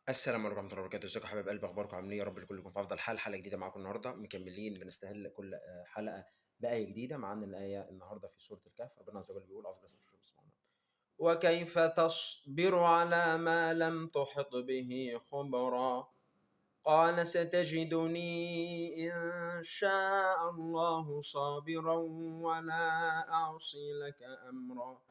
السلام عليكم ورحمة الله وبركاته، ازيكم يا حبايب قلبي، اخباركم عاملين ايه؟ يا رب الكل يكون في افضل حال. حلقة جديدة معاكم النهارده، مكملين بنستهل كل حلقة بآية جديدة. معانا الآية النهارده في سورة الكهف. ربنا عز وجل بيقول: أعوذ بالله من الشيطان الرجيم، وكيف تصبر على ما لم تحط به خبرا؟ قال ستجدني إن شاء الله صابرا ولا أعصي لك أمرا.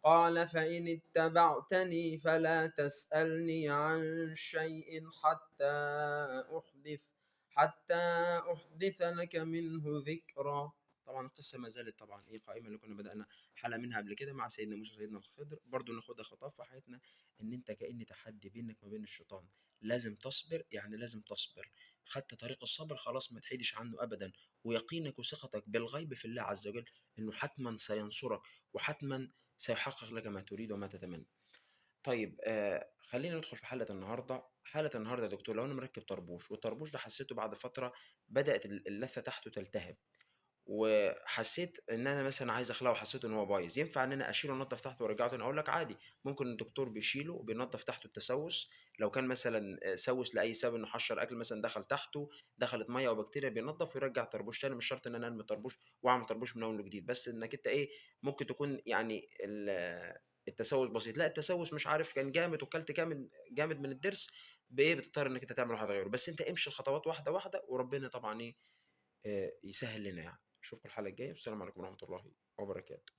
قال فإن اتبعتني فلا تسألني عن شيء حتى أحدث لك منه ذكرا. طبعا القصة ما زالت طبعا ايه قائمة، اللي كنا بدأنا حلقة منها قبل كده مع سيدنا موسى وسيدنا الخضر. برضو ناخدها خطاب في حياتنا، ان انت كأن تحدي بينك ما بين الشيطان، لازم تصبر، يعني لازم تصبر. خدت طريق الصبر خلاص ما تحيدش عنه ابدا، ويقينك وثقتك بالغيب في الله عز وجل انه حتما سينصرك وحتما سيحقق لك ما تريد وما تتمنى. طيب خلينا ندخل في حلقة النهاردة. حلقة النهاردة يا دكتور، لو أنا مركب طربوش والطربوش ده حسيته بعد فترة بدأت اللثة تحته تلتهب، وحسيت إن أنا مثلًا عايز أخلعه وحسيت إن هو بايظ، ينفع إن أنا أشيله وأنضف تحته وأرجعه تاني؟ أقول لك عادي، ممكن الدكتور بيشيله وبينضف تحته التسوس، لو كان مثلًا سوس لأي سبب إنه حشر أكل مثلًا دخل تحته، دخلت مَيّة أو بكتيريا، بينضف ويرجع الطربوش تاني. مش شرط إن أنا أرمي الطربوش وأعمل طربوش من أول وجديد، بس إنك أنت إيه، ممكن تكون يعني التسوس بسيط، لأ التسوس مش عارف كان جامد وكلت جامد جامد من الضرس، بإيه، بتضطر إنك أنت تعمل واحد غيره، بس أنت امشي الخطوات واحدة واحدة، وربنا طبعًا إيه، يسهل لنا يعني. أشوفكم الحلقة الجاية، والسلام عليكم ورحمة الله وبركاته.